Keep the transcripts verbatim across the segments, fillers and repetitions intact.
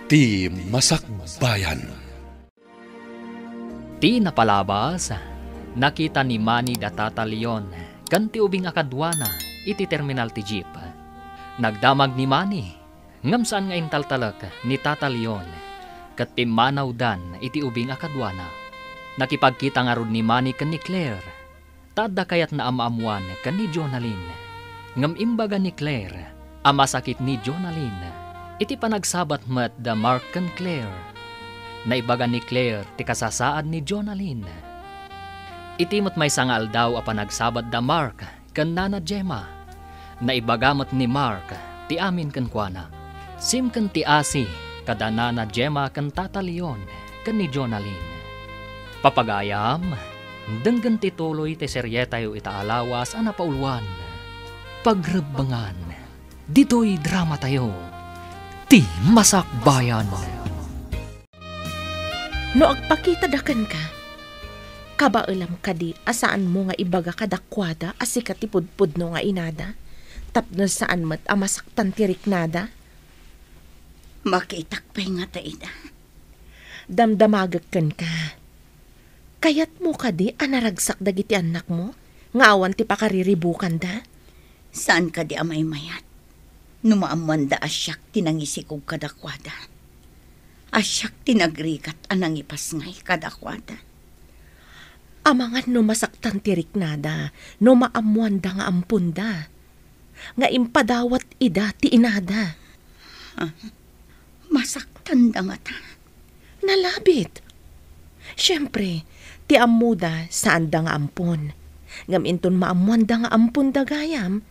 Ti Masakbayan. Ti napalabas, nakita ni Manny da Tata Leon ken ti ubing a kaduana iti terminal ti jeep. Nagdamag ni Manny, ngem saan nga intaltalek ni Tata Leon, ket pimmanawdan iti ubing a kaduana. Nakipagkita ngarud ni Manny ken ni Claire. Ta adda kayatna a maammoan ken ni Jonalyn. Ngem imbaga ni Claire a masakit ni Jonalyn iti panagsabat met da Mark ken Claire. Naibaga ni Claire ti kasasaad ni Jonalyn. Iti met maysa nga aldaw a panagsabat da Mark ken Nana Gemma, naibaga met ni Mark ti amin kenkuana. Sim ken ti asi kada Nana Gemma ken Tata Leon ken ni Jonalyn. Papagayam, denggen ti tuloy ti serietayo ita a lawas a napauluan, Pagrebbengan. Ditoy dramatayo, Ti Masakbayan. No agpakita da kenka, kabaelam kadi a saanmo nga ibaga kadakuada a sika ti pudpudno nga inada, tapno saan met a masaktan ti riknada? Makitak pay ngata ida. Damdamagek kenka. Kayatmo kadi a naragsak dagiti annakmo nga awan ti pakariribukanda? Saan kadi a maymayat no maammoanda a siak ti nangisikog kadakuada? A siak ti nagrigat a nangipasngay kadakuada? Amangan no masaktan ti riknada no maammoanda nga amponda nga impadawat ida ti inada. Ah, masaktanda ngata? Nalabit. Siempre, ti ammoda, saanda nga ampon. Ngem inton maammoanda nga amponda gayam,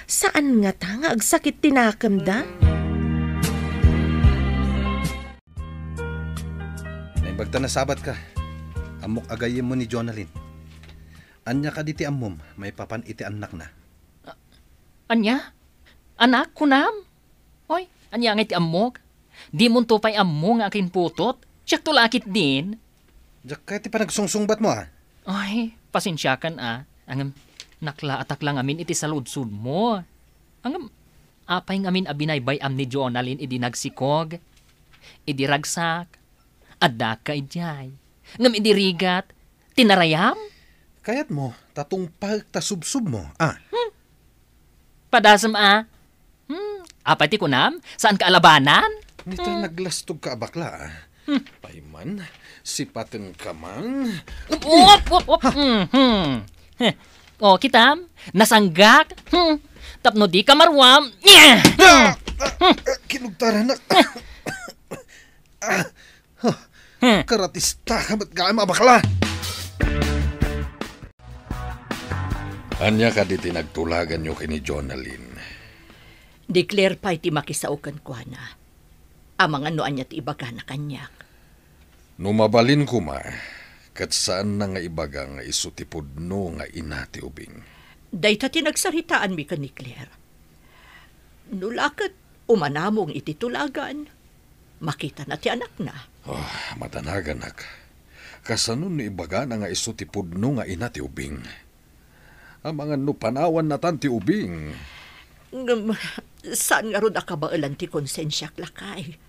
saan ngata nga agsakit ti nakemda? Naimbag ta nasabatka. Ammok a gayyemmo ni Jonalyn. Ania kadi ti ammom maipapan iti annakna? Ania? Anak, kunam? Oy, ania ngay ti ammok? Dimonto pay ammo nga akinputot? Siakto la a ketdin. Diak kayat ti panagsungsungbatmo, a. Oy, pasensiakan, a. Ngem, naklaatak la ngamin iti saludsodmo. Ngem, apay ngamin a binaybay-am ni Jonalyn idi nagsikog? Idi ragsak? Addak idiay. Ngem idi rigat, tinarayam? Kayatmo, ta tungpaek ta subsubmo, a. Hmm. Padasem, a. Hmm, apay ti kunam? Saanka a labanan? Nita, hmm, naglastogka a bakla, a. Hmm. Pay man, sipatenka man. Op, op, op. Ha? Mhm. Heh. O, kitam? Nasanggak? Hmm. Tapno dika maruam. Ah! Ah! Ah! Kinugtaranak. Ah! Huh. Hmm. Karatistaka met gayam a bakla. Ania kadi ti nagtulaganyo ken ni Jonalyn? Ni Claire pay ti makisao kenkuana. Amangan no ania ti ibagana kaniak. No mabalin koma, ket saanna nga ibaga nga isu ti pudno nga ina ti ubing. Dayta ti nagsaritaanmi ken ni Claire. No la ket umanamong iti tulagan, makitana ti anakna. Oh, madanaganak. Kasano no ibagana nga isu ti pudno nga ina ti ubing? Amangan no panawannatan ti ubing. Ngem, saan ngarud a kabaelan ti konsensiak, lakay.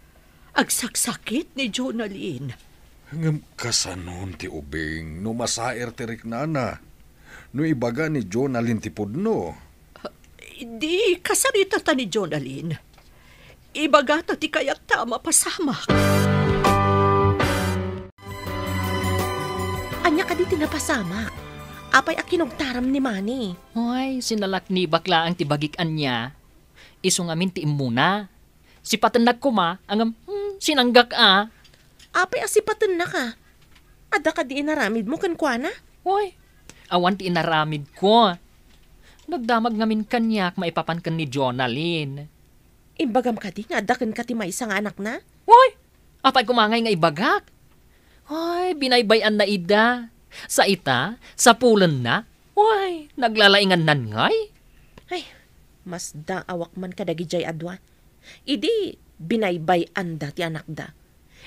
Agsaksakit ni Jonalyn. Ngem kasanon ti ubing no masair ti riknana? No ibaga ni Jonalyn ti pudno? Di kasaritata ni Jonalyn. Ibagata ti kayatta a mapasamak. Ania kadi ti napasamak? Apay a kinugtaram ni Manny? Oy, sinalaknibak laeng ti bagik ania. Isu ngamin ti immuna. Sipatennak koma, ngem, hmm, sinanggak a. Apay a sipatennaka? Adda kadi inaramidmo kenkuana? Oy, awan ti inaramidko. Nagdamag ngamin kaniak maipapan ken ni Jonalyn. Imbagam kadi nga adda kenka ti maysa nga anakna? Oy, apay koma ngay nga ibagak? Oy, binaybay-anna ida. Sa ita, sapulenna. Oy, naglalaingannan ngay. Ay, masdaawak man kadagidiay a dua. Idi binaybay-anda ti anakda,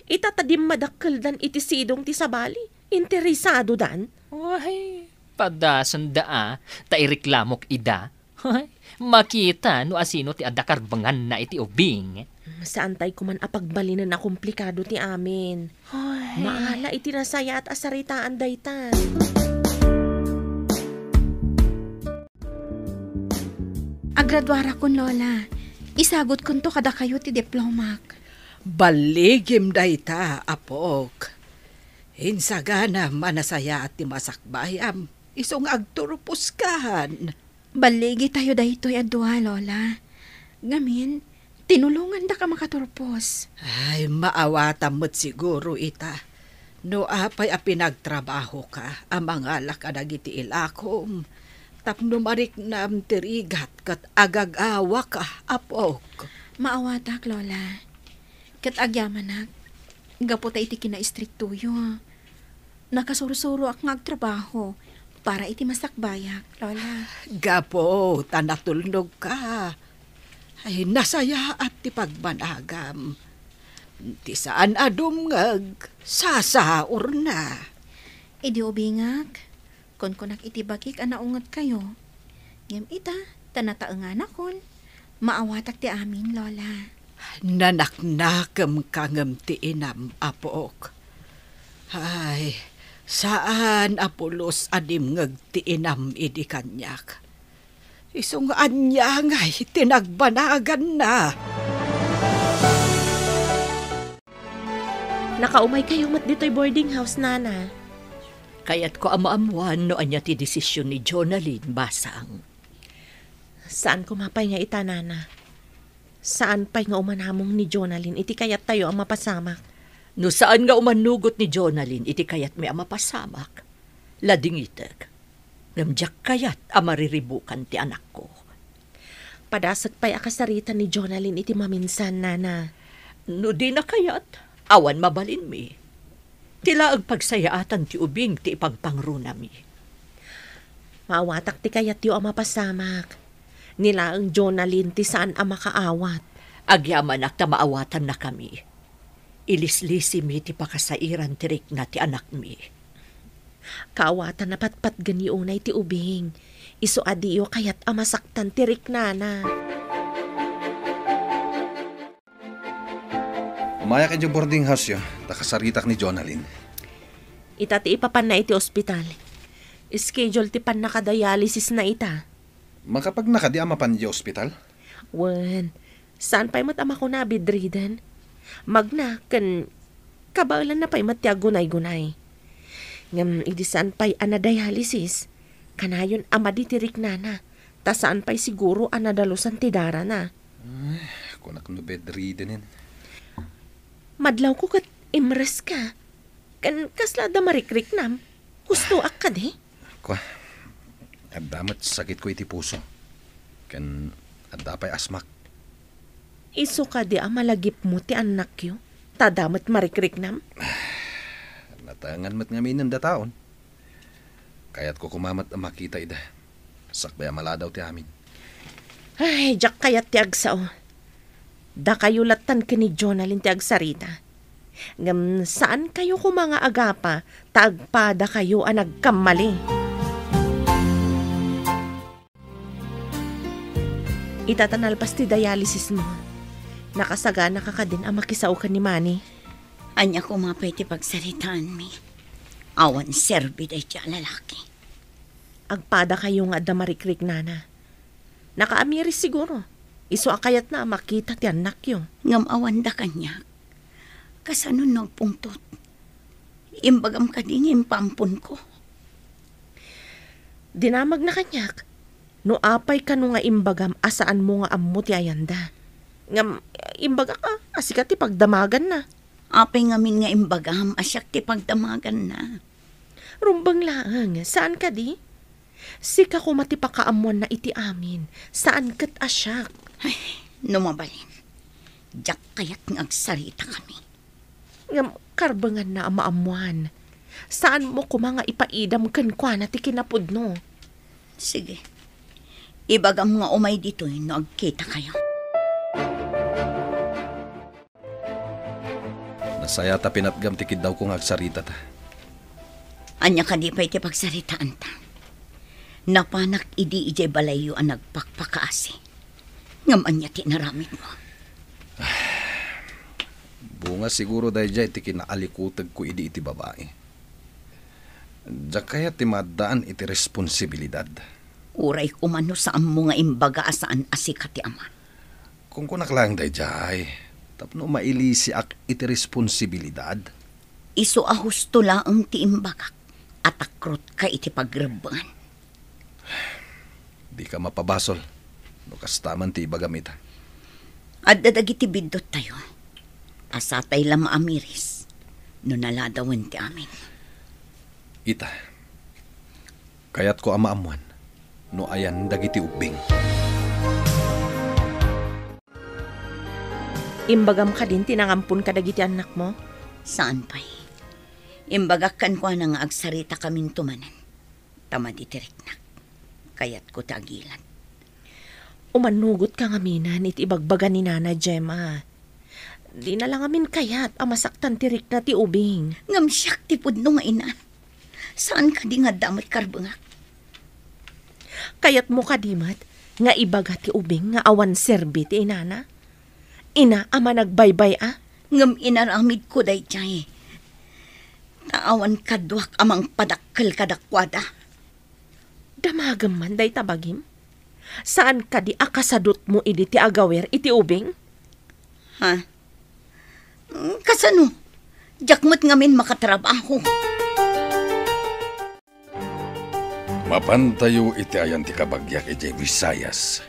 ita ta dimmadakkeldan iti sidong ti sabali, interesadodan. Ay, padasenda a, ta ireklamok ida. Ay, makita no asino ti adda karbenganna iti ubing. Saantay koman a pagbalinen a komplikado ti amin. Ay. Maala iti nasayaat a saritaan dayta. Agraduarakon, Lola. Isagutkonto kadakayo ti diplomak. Balligim dayta, apok. Insaganam a nasayaat ti masakbayam, isu nga agturposkan. Balligitayo daytoy a dua, Lola. Ngamin, tinulongandaka makaturpos. Ay, maawatam met siguro ita. No apay a pinagtrabahoka a mangala kadagiti ilakom, tapno mariknam ti rigat ket agagawaka, apok. Maawatak, Lola. Ket agyamanak, gapu ta iti kinaistriktoyo, nakasursuroak nga agtrabaho para iti masakbayak, Lola. Gapu ta natulnogka. Ay, nasayaat ti pagbanagam. Ti saan a dumngeg, sasaurna. Idi ubingak, kunkunak iti bagik a naungetkayo. Ngem ita, ta nataenganakon, maawatak ti amin, Lola. Nanaknakemka ngem ti inam, apok. Ay, saan a pulos a dimngeg ti inam idi kaniak. Isu nga ania ngay ti nagbanaganna. Nakaumaykayo met ditoy boarding house, Nana. Kayatko a maammoan no ania ti desisyon ni Jonalyn, basang. Saan koma pay nga ita, Nana. Saan pay nga umanamong ni Jonalyn iti kayattayo a mapasamak. No saan nga umanugot ni Jonalyn iti kayatmi a mapasamak, ladingitek. Ngem diak kayat a mariribukan ti anakko. Padasek pay a kasarita ni Jonalyn iti maminsan, Nana. No dina kayat, awan mabalinmi. Ti laeng pagsayaatan ti ubing ti ipagpangrunami. Maawatak ti kayatyo a mapasamak. Ni laeng Jonalyn ti saan a makaawat. Agyamanak ta maawatannakami. Ilislisimi ti pakasairan ti rikna ti anakmi. Kaawatan a patpatgenyo unay ti ubing. Isu a diyo kayat a masaktan ti riknana. Umayak idiay boarding house-yo, ta kasaritak ni Jonalyn. Ita ti ipapanna iti ospital. Schedule ti pannakadialysisna ita. Makapagna kadi a mapan idiay ospital? Wen, saan pay met a makuna a bedridden? Magna ken kabaelanna pay met ti aggunaygunay. Ngem idi saan pay a nadialysis, kanayon a madi ti riknana, ta saan pay siguro a nadalusan ti darana. Ay, kunak no bedridden-en. Madlawko ket imreska. Ken kasla adda marikriknam? Hustoak kadi? Kua, adda met sakitko iti puso. Ken adda pay asmak. Isu kadi a malagipmo ti annakyo, ta adda met marikriknam? Nataengan met ngamin dataon. Kayatko koma met a makita ida. Sakbay a maladaw ti amin. Ay, diak kayat ti agsao. Dakayo lattan ken ni Jonalyn ti agsarita. Ngem saankayo koma nga agapa ta agpadakayo a nagkammali. Ita ta nalpas ti dialysismo, nakasaganaka kadin a makisao ken ni Manny? Ania koma pay ti pagsaritaanmi? Awan serbi daydiay a lalaki. Agpadakayo nga adda marikriknana. Nakaamiris siguro. Isu a kayatna a makita ti annakyo. Ngem awanda kaniak. Kasano no agpungtot? Imbagam kadi nga impaamponko? Dinamagna kaniak no apay kano nga imbagam a saanmo nga ammo ti ayanda. Ngem imbagak a, a sika ti pagdamaganna. Apay ngamin nga imbagam a siak ti pagdamaganna? Rumbeng laeng, saan kadi? Sika koma ti pakaammoanna iti amin, saan ket a siak. Ay, no mabalin, diak kayat nga agsaritakami. Ngem karbenganna a maammoan. Saanmo koma nga ipaidam kenkuana ti kinapudno. Sige. Ibagam nga umay ditoy no agkitakayo. Nasayaat a pinatgam ti kiddawko nga agsaritata. Ania kadi pay ti pagsaritaanta? Napanak idi idiay balayyo a nagpakpakaasi. Ngem ania ti inaramidmo? Nga siguro daydiay ti kinaalikutegko idi iti babai. Diak kayat ti maaddaan iti responsibilidad. Uray koma no saanmo nga imbaga a saan a sika ti ama. Kunkunak laeng daydiay, tapno mailisiak iti responsibilidad. Isu a husto laeng ti imbagak, a takrotka iti pagrebbengan. Dika mapabasol no kasta man ti ibagam ita. Adda dagiti bidduttayo. Asatay la maamiris no naladawen ti amin. Ita, kayatko a maammuan no ayan dagiti ubbing. Imbagam kadin ti nangampon kadagiti annakmo? Saan pay. Imbagak kenkuana nga agsaritakaminto manen. Ta madi ti riknak. Kayatko ti agilad. Umannugotka ngamin iti ibagbaga ni Nana Gemma. Dina la ngamin kayat a masaktan ti rikna ti ubing. Ngem siak ti pudno nga ina. Saan kadi nga adda met karbengak? Kayatmo kadi met nga ibaga ti ubing nga awan serbi ti inana? Ina a managbaybay-a? Ngem inaramidko daydiay. Ta awan kaduak a mangpadakkel kadakuada. Damagem man dayta bagim? Saan kadi a kasadutmo idi ti agawer iti ubing? Ha? Mm, kasano? Diak met ngamin makatrabaho. Mapantayo iti ayan ti kabagiak idiay Visayas.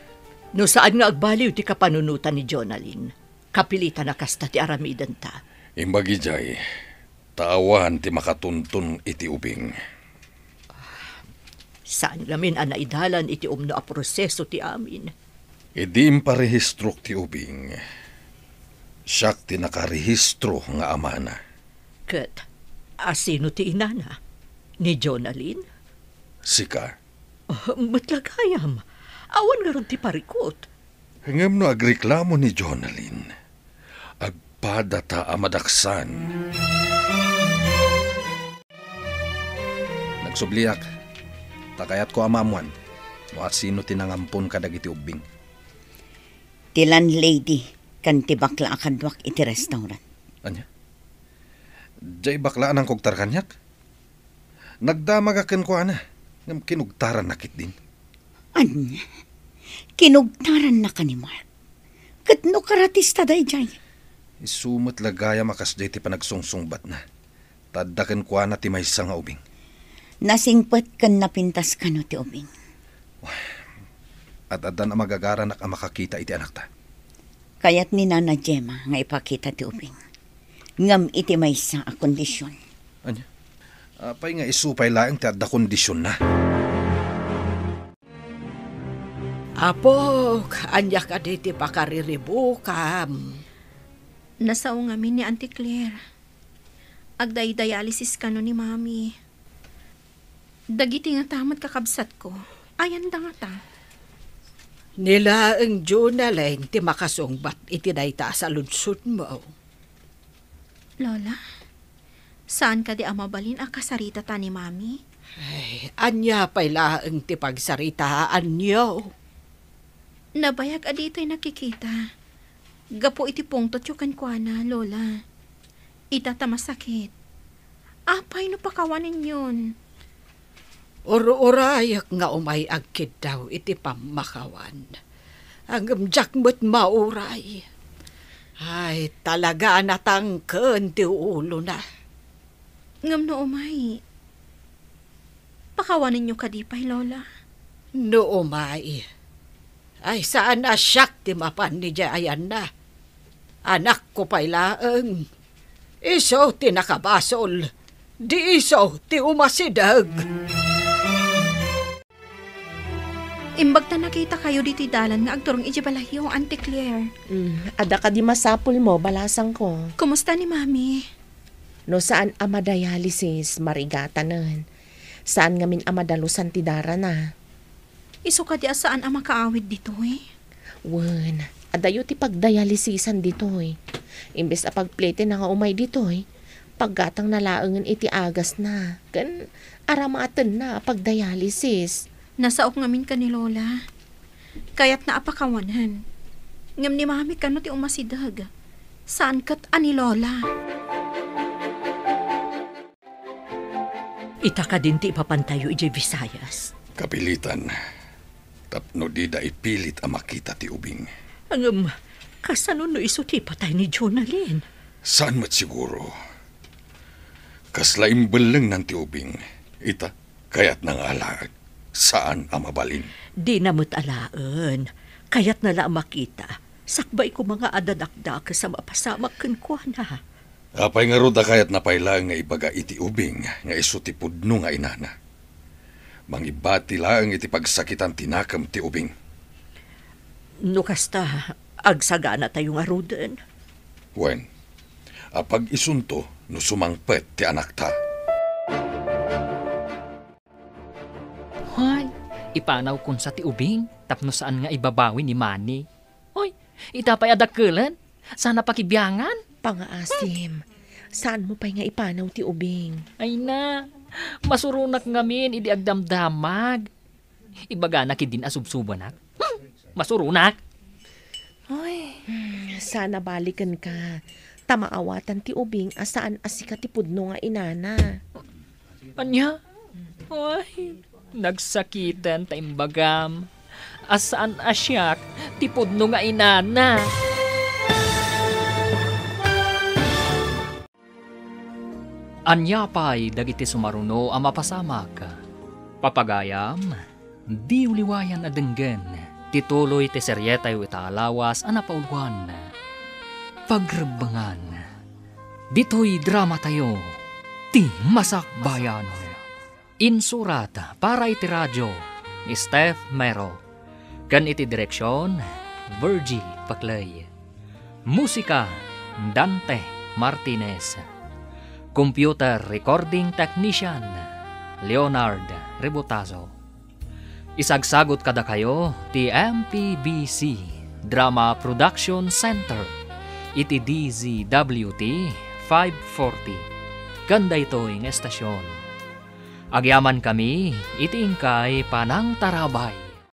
No saan nga agbaliw ti kapanunotan ni Jonalyn, kapilitan a kasta ti aramidenta. Imbag idiay, ta awan ti makatuntun iti ubing. Saan ngamin a naidalan iti umno a proseso ti amin. Idi imparehistrok ti ubing, siak ti nakarehistro nga amana. Ket asino ti inana? Ni Jonalyn? Sika. Ah, met la gayam. Awan ngarud ti parikut. Ngem no agreklamo ni Jonalyn, agpadata a madaksan. Nagsubliak, ta kayatko a maammuan no asino ti nangampon kadagiti ubbing. Ti landlady ken ti bakla a kaduak iti restaurant. Ania? Diay bakla a nangkugtar kaniak? Nagdamagak kenkuana, ngem kinugtaranna ketdin. Ania? Kinugtarannaka ni Mark? Ket no karatista daydiay? Isu met la gayam a kasdiay ti panagsungsungbatna. Ta adda kenkuana ti maysa nga ubing. Nasingpet ken napintas kano ti ubing? Ad-addan a magagaranak a makakita iti anakta. Kayat ni Nana Gemma nga ipakita ti ubing. Ngem iti maysa a kondision. Ania? Apay nga isu pay laeng ti adda kondisionna? Apok, ania kadi ti pakariribukam? Nasao ngamin ni Auntie Claire. Agdaydialysis kano ni Mami. Dagiti ngata met kakabsatko, ayanda ngata? Ni laeng Jonalyn ti makasungbat iti dayta a saludsodmo. Lola, saan kadi a mabalin a kasaritata ni Mami? Ay, ania pay laeng ti pagsaritaanyo? Nabayag a ditay nakikita. Gapu iti pungtotyo kenkuana, Lola. Ita ta masakit. Apay no pakawanenyon? Ur-urayek nga umay agkiddaw iti pammakawan. Ngem diak met mauray. Ay, talaga a natangken ti ulona. Ngem no umay, pakawanenyo kadi pay, Lola? No umay, ay saan a siak ti mapan idiay ayanna. Anakko pay laeng. Isu ti nakabasol. Di isu ti umasideg. Imbag ta nakitakayo ditoy dalan nga agturong idiay balayyo, Auntie Claire. Mm, adda kadi masapulmo, balasangko? Kumusta ni Mami? No saan a madialysis, marigatanen. Saan ngamin a madalusan ti darana. Isu kadi a saan a makaawid ditoy? Wen, adayo ti pagdialysisan ditoy. Imbes a pagpletenna nga umay ditoy, paggatangna laengen iti agasna, ken aramatenna a pagdialysis. Nasaok ngamin ken ni Lola. Kayatna a pakawanen. Ngem ni Mami kano ti umasideg. Saan ket a ni Lola. Ita kadin ti ipapantayo idiay Visayas? Kapilitan, tapno dida ipilit a makita ti ubing. Ngem, kasano no isu ti ipatay ni Jonalyn? Saan met siguro. Kasla imbellengnan ti ubing. Ita, kayatna nga alaek. Saan a mabalin. Dina met alaen. Kayatna la a makita. Sakbay koma nga adda dakdakes a mapasamak kenkuana. Apay ngarud a kayatna pay laeng nga ibaga iti ubing nga isu ti pudno nga inana? Mangibati laeng iti pagsakitan ti nakem ti ubing. No kasta, agsaganatayo ngaruden. Wen, apag-isunto no sumangpet ti anakta. Hay, ipanawkon sa ti ubing tapno saan nga ibabawi ni Manny. Hoy, ita pay a dakkelen, sana pakibiangan. Pangaasim, saanmo pay nga ipanaw ti ubing? Ay na, masuronak ngamin idi agdamdamag. Ibaganak idin a subsubanak. Hmm, masuronak. Ay, hmm, sana balikenka, ta maawatan ti ubing a saan a sika ti pudno nga inana. Ania? Ay, nagsakiten ta imbagam a saan a siak ti pudno nga inana. Ania pay dagiti sumaruno a mapasamak? Papagayam, diyo liwayan a denggen ti tuloy ti serietayo ita a lawas a napauluan, Pagrebbengan. Ditoy dramatayo, ti Masakbayan. Insurat para iti radio ni Steph Mero, ken iti direksion, Virgie Paclay. Musika, Dante Martinez. Computer recording technician, Leonard Rebotazo. Isagsagot kadakayo ti M P B C Drama Production Center iti D Z W T five forty ken daytoy nga estasion. Agyamankami iti inkay panangtarabay.